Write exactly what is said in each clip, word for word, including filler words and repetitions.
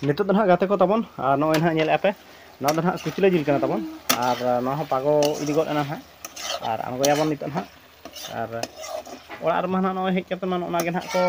ᱱᱤᱛᱚᱜ ᱫᱚ ᱱᱟᱦᱟᱜ ᱜᱟᱛᱮ ᱠᱚ ᱛᱟᱵᱚᱱ, ᱟᱨ ᱱᱚᱜᱼᱚᱭ ᱱᱟᱦᱟᱜ ᱧᱮᱞᱮᱫᱼᱟ ᱯᱮ, ᱱᱚᱣᱟ ᱫᱚ ᱱᱟᱦᱟᱜ ᱠᱩᱪᱞᱟᱹ ᱡᱤᱞ ᱠᱟᱱᱟ ᱛᱟᱵᱚᱱ, ᱟᱨ ᱱᱚᱣᱟ ᱦᱚᱸ ᱯᱟᱜᱚ ᱤᱫᱤ ᱜᱚᱫ ᱮᱱᱟ ᱱᱟᱦᱟᱜ, ᱟᱨ ᱟᱬᱜᱚᱭᱟᱵᱚᱱ ᱱᱤᱛᱚᱜ ᱱᱟᱦᱟᱜ᱾ ᱟᱨ ᱚᱲᱟᱜ ᱨᱮᱢᱟ ᱱᱟᱦᱟᱜ ᱱᱚᱜᱼᱚᱭ ᱦᱮᱡ ᱠᱟᱛᱮ ᱢᱟ ᱱᱚᱜᱼᱚ ᱱᱟ ᱜᱮ ᱱᱟᱦᱟᱜ ᱠᱚ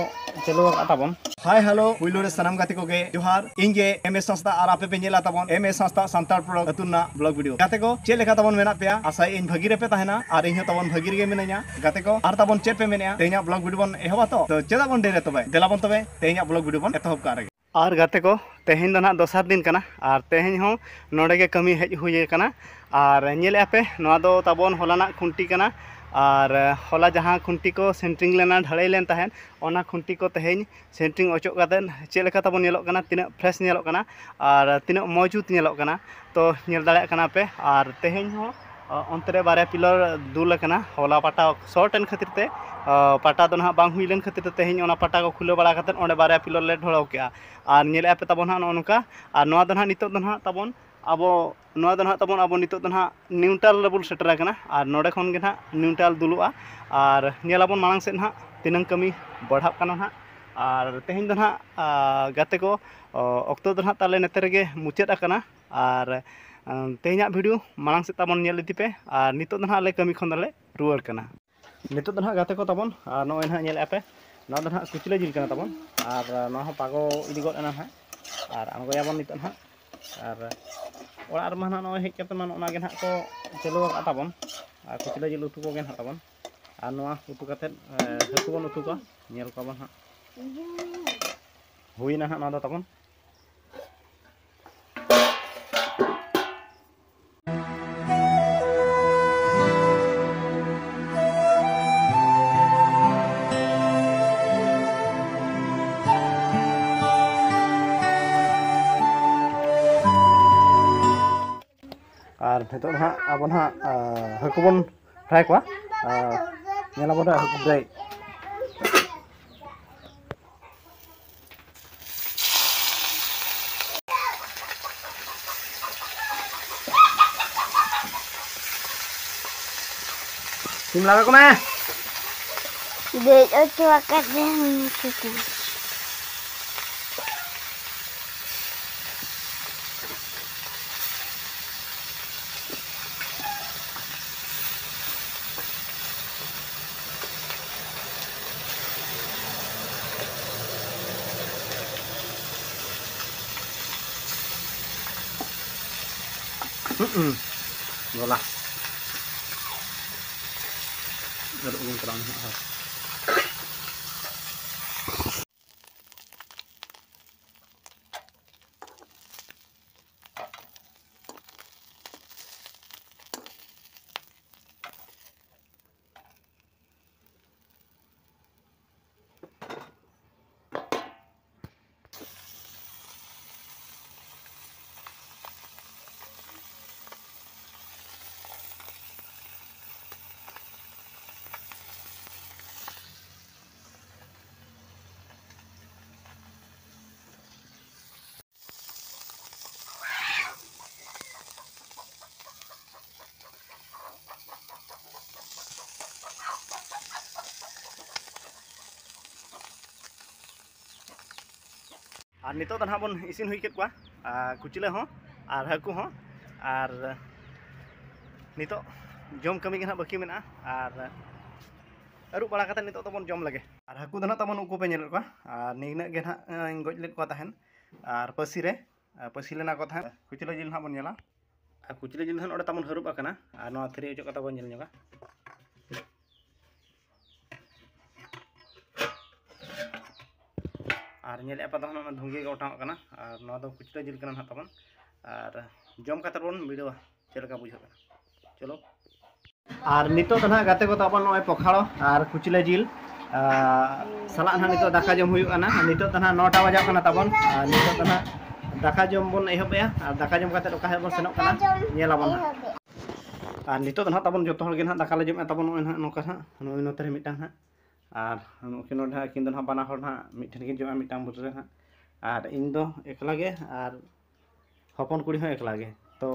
ᱪᱟᱹᱞᱩ ᱟᱠᱟᱫ ᱛᱟᱵᱚᱱ᱾ ᱦᱟᱭ ᱦᱮᱞᱳ, ᱯᱩᱭᱞᱩ ᱨᱮ ᱥᱟᱱᱟᱢ ᱜᱟᱛᱮ ᱠᱚᱜᱮ ᱡᱚᱦᱟᱨ᱾ ᱤᱧ ᱜᱮ ᱮᱢ ᱮᱥ ᱦᱟᱸᱥᱫᱟ, ᱟᱨ ᱟᱯᱮ ᱯᱮ ᱧᱮᱞᱟ ᱛᱟᱵᱚᱱ ᱮᱢ ᱮᱥ ᱦᱟᱸᱥᱫᱟ ᱥᱟᱱᱛᱟᱲ ᱯᱨᱚᱰᱟᱠᱴ ᱟᱹᱛᱩ ᱨᱮᱱᱟᱜ ᱵᱞᱚᱜ ᱵᱷᱤᱰᱤᱭᱳ᱾ ᱜᱟᱛᱮ ᱠᱚ, ᱪᱮᱫ ᱞᱮᱠᱟ ᱛᱟᱵᱚᱱ ᱢᱮᱱᱟᱜ ᱯᱮᱭᱟ? ᱟᱥᱟᱭᱟᱹᱧ ᱵᱷᱟᱹᱜᱤ ᱨᱮᱯᱮ ᱛᱟᱦᱮᱱᱟ, ᱟᱨ ᱤᱧ ᱦᱚᱸ ᱛᱟᱵᱚᱱ ᱵᱷᱟᱹᱜᱤ ᱨᱮᱜᱮ ᱢᱤᱱᱟᱹᱧᱟ᱾ ᱜᱟᱛᱮ ᱠᱚ, ᱟᱨ ᱛᱟᱵᱚᱱ ᱪᱮᱫ ᱯᱮ ᱢᱮᱱᱮᱜᱼᱟ? ᱛᱮᱦᱮᱧᱟᱜ ᱵᱞᱚᱜ ᱵᱷᱤᱰᱤᱭᱳ ᱵᱚᱱ ᱮᱦᱚᱵᱟ ᱛᱚ? ᱛᱚ ᱪᱮᱫᱟᱜ ᱵᱚᱱ ᱰᱮᱨᱤᱭᱟ ᱛᱚᱵᱮ? ᱫᱮᱞᱟ ᱵᱚᱱ ᱛᱚᱵᱮ ᱛᱮᱦᱮᱧᱟᱜ ᱵᱞᱚᱜ ᱵᱷᱤᱰᱤᱭᱳ ᱵᱚᱱ ᱮᱛᱚᱦᱚᱵ ᱠᱟᱜ ᱨᱮᱜᱮ᱾ ᱟᱨ ᱜᱟᱛᱮ ᱠᱚ, ᱛᱮᱦᱮᱧ ᱫᱚ ᱱᱟᱦᱟᱜ ᱫᱚᱥᱟᱨ ᱫᱤᱱ ᱠᱟᱱᱟ, ᱟᱨ ᱛᱮᱦᱮᱧ ᱦᱚᱸ ᱱᱚᱰᱮ ᱜᱮ ᱠᱟᱹᱢᱤ ᱦᱮᱡ ᱦᱩᱭ ᱟᱠᱟᱱᱟ᱾ ᱟᱨ ᱧᱮᱞᱮᱫᱼᱟ ᱯᱮ, ᱱᱚᱣᱟ ᱫᱚ ᱛᱟᱵᱚᱱ ᱦᱚᱞᱟᱱᱟᱜ ᱠᱷᱩᱱᱴᱤ ᱠᱟᱱᱟ᱾ ᱟᱨ ᱦᱚᱞᱟ ᱡᱟᱦᱟᱸ ᱠᱷᱩᱱᱴᱤ ᱠᱚ ᱥᱮᱱᱴᱨᱤᱝ ᱞᱮᱱᱟ, ᱰᱷᱟᱹᱞᱟᱹᱭ ᱞᱮᱱ ᱛᱟᱦᱮᱸᱫ, ᱚᱱᱟ ᱠᱷᱩᱱᱴᱤ ᱠᱚ ᱛᱮᱦᱮᱧ ᱥᱮᱱᱴᱨᱤᱝ ᱚᱪᱚᱜ ᱠᱟᱛᱮᱫ ᱪᱮᱫ ᱞᱮᱠᱟ ᱛᱟᱵᱚᱱ ᱧᱮᱞᱚᱜ ᱠᱟᱱᱟ, ᱛᱤᱱᱟᱹᱜ ᱯᱷᱨᱮᱥ ᱧᱮᱞᱚᱜ ᱠᱟᱱᱟ ᱟᱨ ᱛᱤᱱᱟᱹᱜ ᱢᱚᱡᱽᱵᱩᱛ ᱧᱮᱞᱚᱜ ᱠᱟᱱᱟ, ᱛᱚ ᱧᱮᱞ ᱫᱟᱲᱮᱭᱟᱜ ᱠᱟᱱᱟ ᱯᱮ᱾ ᱟᱨ ᱛᱮᱦᱮᱧ ᱦᱚᱸ, ᱚ, ᱚᱱᱛᱮ ᱨᱮ ᱵᱟᱨᱭᱟ ᱯᱤᱞᱟᱨ ᱫᱩᱞ ᱟᱠᱟᱱᱟ᱾ ᱦᱚᱞᱟ ᱯᱟᱴᱟ ᱥᱚᱨᱴ ᱮᱱ ᱠᱷᱟᱹᱛᱤᱨ ᱛᱮ, ᱚ, ᱯᱟᱴᱟ ᱫᱚ ᱱᱟᱦᱟᱜ ᱵᱟᱝ ᱦᱩᱭ ᱞᱮᱱ ᱠᱷᱟᱹᱛᱤᱨ ᱛᱮ ᱛᱮᱦᱮᱧ ᱚᱱᱟ ᱯᱟᱴᱟ ᱠᱚ ᱠᱷᱩᱞᱟᱹᱣ ᱵᱟᱲᱟ ᱠᱟᱛᱮᱫ ᱚᱸᱰᱮ ᱵᱟᱨᱭᱟ ᱯᱤᱞᱟᱨ ᱞᱮ ᱰᱷᱚᱲᱟᱣ ᱠᱮᱜᱼᱟ᱾ ᱟᱨ ᱧᱮᱞᱮᱫᱼᱟ ᱯᱮ ᱛᱟᱵᱚᱱ ᱦᱟᱸᱜ ᱱᱚᱜᱼᱚ ᱱᱚᱝᱠᱟ᱾ ᱟᱨ ᱱᱚᱣᱟ ᱫᱚ ᱱᱟᱦᱟᱜ ᱱᱤᱛᱚᱜ ᱫᱚ ᱱᱟᱦᱟᱜ ᱛᱟᱵᱚᱱ ᱟᱵᱚ, ᱱᱚᱣᱟ ᱫᱚ ᱱᱟᱦᱟᱜ ᱛᱟᱵᱚᱱ ᱟᱵᱚ ᱱᱤᱛᱚᱜ ᱫᱚ ᱱᱟᱦᱟᱜ ᱱᱤᱭᱩᱴᱨᱟᱞ ᱨᱮᱵᱚᱱ ᱥᱮᱴᱮᱨ ᱟᱠᱟᱱᱟ᱾ ᱟᱨ ᱱᱚᱰᱮ ᱠᱷᱚᱱ ᱜᱮ ᱱᱟᱦᱟᱜ ᱱᱤᱭᱩᱴᱨᱟᱞ ᱫᱩᱞᱩᱜᱼᱟ᱾ ᱟᱨ ᱧᱮᱞᱟᱵᱚᱱ ᱢᱟᱲᱟᱝ ᱥᱮᱫ ᱱᱟᱦᱟᱜ ᱛᱤᱱᱟᱹᱝ ᱠᱟᱹᱢᱤ ᱵᱟᱲᱦᱟᱜ ᱠᱟᱱᱟ ᱱᱟᱦᱟᱜ᱾ ᱟᱨ ᱛᱮᱦᱮᱧ ᱫᱚ ᱱᱟᱦᱟᱜ, ᱟ, ᱜᱟᱛᱮ ᱠᱚ, ᱚ, ᱚᱠᱛᱚ ᱫᱚ ᱱᱟᱦᱟᱜ ᱛᱟᱞᱮ ᱱᱚᱛᱮ ᱨᱮᱜᱮ ᱢᱩᱪᱟᱹᱫ ᱟᱠᱟᱱᱟ᱾ ᱟᱨ, ᱟᱸ, ᱛᱮᱦᱮᱧᱟᱜ ᱵᱷᱤᱰᱤᱭᱳ ᱢᱟᱲᱟᱝ ᱥᱮᱫ ᱛᱟᱵᱚᱱ ᱧᱮᱞ ᱤᱫᱤ ᱯᱮ᱾ ᱟᱨ ᱱᱤᱛᱚᱜ ᱫᱚ ᱱᱟᱦᱟᱜ ᱟᱞᱮ ᱠᱟᱹᱢᱤ ᱠᱷᱚᱱ ᱫᱚᱞᱮ ᱨᱩᱣᱟᱹᱲ ᱠᱟᱱᱟ᱾ ᱱᱤᱛᱚᱜ ᱫᱚ ᱱᱟᱦᱟᱜ ᱜᱟᱛᱮ ᱠᱚ ᱛᱟᱵᱚᱱ, ᱟᱨ ᱱᱚᱜᱼᱚᱭ ᱱᱟᱦᱟᱜ ᱧᱮᱞᱮᱫᱼᱟ ᱯᱮ, ᱱᱚᱣᱟ ᱫᱚ ᱱᱟᱦᱟᱜ ᱠᱩᱪᱞᱟᱹ ᱡᱤᱞ ᱠᱟᱱᱟ ᱛᱟᱵᱚᱱ᱾ ᱟᱨ ᱱᱚᱣᱟ ᱦᱚᱸ ᱯᱟᱜᱚ ᱤᱫᱤ ᱜᱚᱫ ᱮᱱᱟ ᱱᱟᱦᱟᱜ᱾ ᱟᱨ ᱟᱬᱜᱚᱭᱟᱵᱚᱱ ᱱᱤᱛᱚᱜ ᱱᱟᱦᱟᱜ᱾ ᱟᱨ ᱚᱲᱟᱜ ᱨᱮᱢᱟ ᱱᱟᱦᱟᱜ ᱱᱚᱜᱼᱚᱭ ᱦᱮᱡ ᱠᱟᱛᱮ ᱢᱟ ᱱᱚᱜᱼᱚ ᱱᱟ ᱜᱮ ᱱᱟᱦᱟᱜ ᱠᱚ ᱪᱟᱹᱞᱩ ᱟᱠᱟᱫ ᱛᱟᱵᱚᱱ᱾ ᱟᱨ ᱠᱩᱪᱞᱟᱹ ᱡᱤᱞ ᱩᱛᱩ ᱠᱚᱜᱮ ᱱᱟᱦᱟᱜ ᱛᱟᱵᱚᱱ᱾ ᱟᱨ ᱱᱚᱣᱟ ᱩᱛᱩ ᱠᱟᱛᱮᱫ, ᱮ, ᱦᱟᱹᱠᱩ ᱵᱚᱱ ᱩᱛᱩ ᱠᱚᱣᱟ, ᱧᱮᱞ ᱠᱚᱣᱟ ᱵᱚᱱ ᱦᱟᱸᱜ᱾ ᱦᱩᱭᱱᱟ ᱦᱟᱸᱜ ᱱᱚᱣᱟ ᱫᱚ ᱛᱟᱵᱚᱱ᱾ ᱟᱨ ᱱᱤᱛᱚᱜ ᱫᱚ ᱦᱟᱸᱜ ᱟᱵᱚ ᱱᱟᱦᱟᱜ, ᱟ, ᱦᱟᱹᱠᱩ ᱵᱚᱱ ᱯᱷᱨᱟᱭ ᱠᱚᱣᱟ᱾ ᱟ, ᱧᱮᱞᱟᱵᱚᱱ ᱦᱟᱸᱜ ᱦᱟᱹᱠᱩ ᱯᱷᱨᱟᱭ᱾ ᱥᱤᱢ ᱞᱟᱜᱟ ᱠᱚᱢᱮ᱾ ᱫᱮᱡ ᱦᱚᱪᱚ ᱟᱠᱟᱫ ᱨᱮᱦᱚᱸ ᱪᱤᱠᱟᱹ? ᱜᱚᱞᱟ᱾ ᱟᱹᱨᱩᱵ ᱟᱹᱜᱩ ᱛᱟᱞᱟᱝ ᱢᱮ ᱦᱟᱸᱜ᱾ ᱟᱨ ᱱᱤᱛᱚᱜ ᱫᱚ ᱱᱟᱦᱟᱜ ᱵᱚᱱ ᱤᱥᱤᱱ ᱦᱩᱭ ᱠᱮᱫ ᱠᱚᱣᱟ, ᱟᱨ ᱠᱩᱪᱞᱟᱹ ᱦᱚᱸ ᱟᱨ ᱦᱟᱹᱠᱩ ᱦᱚᱸ᱾ ᱟᱨ ᱱᱤᱛᱚᱜ ᱡᱚᱢ ᱠᱟᱹᱢᱤ ᱜᱮ ᱱᱟᱦᱟᱜ ᱵᱟᱹᱠᱤ ᱢᱮᱱᱟᱜᱼᱟ᱾ ᱟᱨ ᱟᱹᱨᱩᱵ ᱵᱟᱲᱟ ᱠᱟᱛᱮ ᱱᱤᱛᱚᱜ ᱫᱚᱵᱚᱱ ᱡᱚᱢ ᱞᱮᱜᱮ᱾ ᱟᱨ ᱦᱟᱹᱠᱩ ᱫᱚ ᱱᱟᱦᱟᱜ ᱛᱟᱵᱚᱱ ᱩᱱᱠᱩ ᱯᱮ ᱧᱮᱞᱮᱫ ᱠᱚᱣᱟ, ᱟᱨ ᱱᱤᱱᱟᱹᱜ ᱜᱮ ᱱᱟᱦᱟᱜ, ᱮᱸ, ᱜᱚᱡ ᱞᱮᱫ ᱠᱚᱣᱟ ᱛᱟᱦᱮᱱ᱾ ᱟᱨ ᱯᱟᱹᱥᱤ ᱨᱮ, ᱟᱨ ᱯᱟᱹᱥᱤ ᱞᱮᱱᱟ ᱠᱚ ᱛᱟᱦᱮᱸᱫ᱾ ᱠᱩᱪᱞᱟᱹ ᱡᱤᱞ ᱱᱟᱦᱟᱜ ᱵᱚᱱ ᱧᱮᱞᱟ᱾ ᱟᱨ ᱠᱩᱪᱞᱟᱹ ᱡᱤᱞ ᱫᱚ ᱱᱚᱰᱮ ᱛᱟᱵᱚᱱ ᱦᱟᱹᱨᱩᱵ ᱟᱠᱟᱱᱟ, ᱟᱨ ᱱᱚᱣᱟ ᱛᱷᱟᱹᱨᱤ ᱚᱪᱚᱜ ᱠᱟᱛᱮ ᱵᱚᱱ ᱧᱮᱞ ᱧᱚᱜᱟ᱾ ᱟᱨ ᱧᱮᱞᱮᱫ ᱯᱮ ᱫᱚ ᱱᱚᱣᱟ ᱫᱷᱩᱝᱜᱤ ᱜᱮ ᱚᱴᱟᱝᱚᱜ ᱠᱟᱱᱟ, ᱟᱨ ᱱᱚᱣᱟ ᱫᱚ ᱠᱩᱪᱞᱟᱹ ᱡᱤᱞ ᱠᱟᱱᱟ ᱱᱟᱦᱟᱜ ᱛᱟᱵᱚᱱ᱾ ᱟᱨ ᱡᱚᱢ ᱠᱟᱛᱮ ᱵᱚᱱ ᱵᱤᱰᱟᱹᱣᱟ ᱪᱮᱫ ᱞᱮᱠᱟ ᱵᱩᱡᱷᱟᱹᱜ ᱠᱟᱱᱟ᱾ ᱪᱚᱞᱚ᱾ ᱟᱨ ᱱᱤᱛᱚᱜ ᱫᱚ ᱱᱟᱦᱟᱜ ᱜᱟᱛᱮ ᱠᱚ ᱛᱟᱵᱚᱱ ᱱᱚᱜᱼᱚᱭ ᱯᱚᱠᱷᱟᱲᱚ ᱟᱨ ᱠᱩᱪᱞᱟᱹ ᱡᱤᱞ, ᱟᱨ ᱥᱟᱞᱟᱜ ᱱᱟᱦᱟᱜ ᱱᱤᱛᱚᱜ ᱫᱟᱠᱟ ᱡᱚᱢ ᱦᱩᱭᱩᱜ ᱠᱟᱱᱟ᱾ ᱟᱨ ᱱᱤᱛᱚᱜ ᱫᱚ ᱱᱟᱦᱟᱜ ᱱᱚᱴᱟ ᱵᱟᱡᱟᱜ ᱠᱟᱱᱟ ᱛᱟᱵᱚᱱ, ᱟᱨ ᱱᱤᱛᱚᱜ ᱫᱚ ᱱᱟᱦᱟᱜ ᱫᱟᱠᱟ ᱡᱚᱢ ᱵᱚᱱ ᱮᱦᱚᱵᱮᱜᱼᱟ᱾ ᱟᱨ ᱫᱟᱠᱟ ᱡᱚᱢ ᱠᱟᱛᱮ ᱚᱠᱟ ᱥᱮᱫ ᱵᱚᱱ ᱥᱮᱱᱚᱜ ᱠᱟᱱᱟ, ᱧᱮᱞᱟᱵᱚᱱ ᱱᱟᱦᱟᱜ᱾ ᱟᱨ ᱱᱤᱛᱚᱜ ᱫᱚ ᱱᱟᱦᱟᱜ ᱛᱟᱵᱚᱱ ᱡᱚᱛᱚ ᱦᱚᱲ ᱜᱮ ᱱᱟᱦᱟᱜ ᱫᱟᱠᱟ ᱞᱮ ᱡᱚᱢᱮᱜᱼᱟ ᱛᱟᱵᱚᱱ᱾ ᱱᱚᱜᱼᱚᱭ ᱱᱟᱦᱟᱜ ᱱᱚᱝᱠᱟ ᱱᱟᱦᱟᱜ ᱱᱚᱜᱼᱚᱭ ᱱᱚᱛᱮ ᱨᱮ ᱢᱤᱫᱴᱟᱝ ᱱᱟᱦᱟᱜ, ᱟᱨ ᱱᱩᱠᱤᱱ ᱱᱚᱰᱮ ᱦᱟᱸᱜ, ᱟᱹᱠᱤᱱ ᱫᱚ ᱱᱟᱦᱟᱜ ᱵᱟᱱᱟ ᱦᱚᱲ ᱱᱟᱦᱟᱜ ᱢᱤᱫ ᱴᱷᱮᱱ ᱠᱤᱱ ᱡᱚᱢᱟ, ᱢᱤᱫᱴᱟᱝ ᱵᱩᱴᱟᱹ ᱨᱮ ᱱᱟᱦᱟᱜ᱾ ᱟᱨ ᱤᱧ ᱫᱚ ᱮᱠᱞᱟ ᱜᱮ, ᱟᱨ ᱦᱚᱯᱚᱱ ᱠᱩᱲᱤ ᱦᱚᱸ ᱮᱠᱞᱟ ᱜᱮ᱾ ᱛᱚ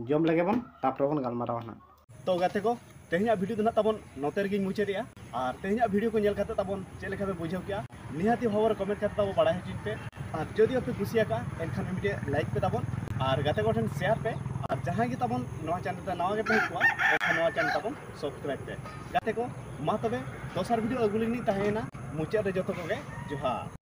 ᱡᱚᱢ ᱞᱮᱜᱮ ᱵᱚᱱ, ᱛᱟᱨᱯᱚᱨᱮ ᱵᱚᱱ ᱜᱟᱞᱢᱟᱨᱟᱣᱟ ᱱᱟᱦᱟᱜ᱾ ᱛᱚ ᱜᱟᱛᱮ ᱠᱚ, ᱛᱮᱦᱮᱧᱟᱜ ᱵᱷᱤᱰᱤᱭᱳ ᱫᱚ ᱱᱟᱦᱟᱜ ᱛᱟᱵᱚᱱ ᱱᱚᱛᱮ ᱨᱮᱜᱮᱧ ᱢᱩᱪᱟᱹᱫᱮᱜᱼᱟ᱾ ᱟᱨ ᱛᱮᱦᱮᱧᱟᱜ ᱵᱷᱤᱰᱤᱭᱳ ᱠᱚ ᱧᱮᱞ ᱠᱟᱛᱮ ᱛᱟᱵᱚᱱ ᱪᱮᱫ ᱞᱮᱠᱟ ᱯᱮ ᱵᱩᱡᱷᱟᱹᱣ ᱠᱮᱜᱼᱟ, ᱱᱤᱦᱟᱹᱛᱤ ᱦᱚᱦᱚ ᱨᱮ ᱠᱚᱢᱮᱱᱴ ᱠᱟᱛᱮ ᱛᱟᱵᱚ ᱵᱟᱲᱟᱭ ᱦᱚᱪᱚᱧ ᱯᱮ᱾ ᱟᱨ ᱡᱩᱫᱤ ᱯᱮ ᱠᱩᱥᱤᱭᱟᱠᱟᱜᱼᱟ, ᱮᱱᱠᱷᱟᱱ ᱢᱤᱫᱴᱮᱡ ᱞᱟᱭᱤᱠ ᱯᱮ ᱛᱟᱵᱚᱱ, ᱟᱨ ᱜᱟᱛᱮ ᱠᱚ ᱴᱷᱮᱱ ᱥᱮᱭᱟᱨ ᱯᱮ᱾ ᱟᱨ ᱡᱟᱦᱟᱸᱭ ᱜᱮ ᱛᱟᱵᱚᱱ ᱱᱚᱣᱟ ᱪᱮᱱᱮᱞ ᱨᱮ ᱱᱟᱣᱟ ᱜᱮᱯᱮ ᱦᱮᱡ ᱠᱚᱜᱼᱟ, ᱮᱱᱠᱷᱟᱱ ᱱᱚᱣᱟ ᱪᱮᱱᱮᱞ ᱛᱟᱵᱚᱱ ᱥᱟᱵᱥᱠᱨᱟᱭᱤᱵ ᱯᱮ᱾ ᱜᱟᱛᱮ ᱠᱚ, ᱢᱟ ᱛᱚᱵᱮ ᱫᱚᱥᱟᱨ ᱵᱷᱤᱰᱤᱭᱳ ᱟᱹᱜᱩ ᱞᱟᱹᱜᱤᱫ ᱤᱧ ᱛᱟᱦᱮᱸᱭᱮᱱᱟ᱾ ᱢᱩᱪᱟᱹᱫ ᱨᱮ ᱡᱚᱛᱚ ᱠᱚᱜᱮ ᱡᱚᱦᱟᱨ᱾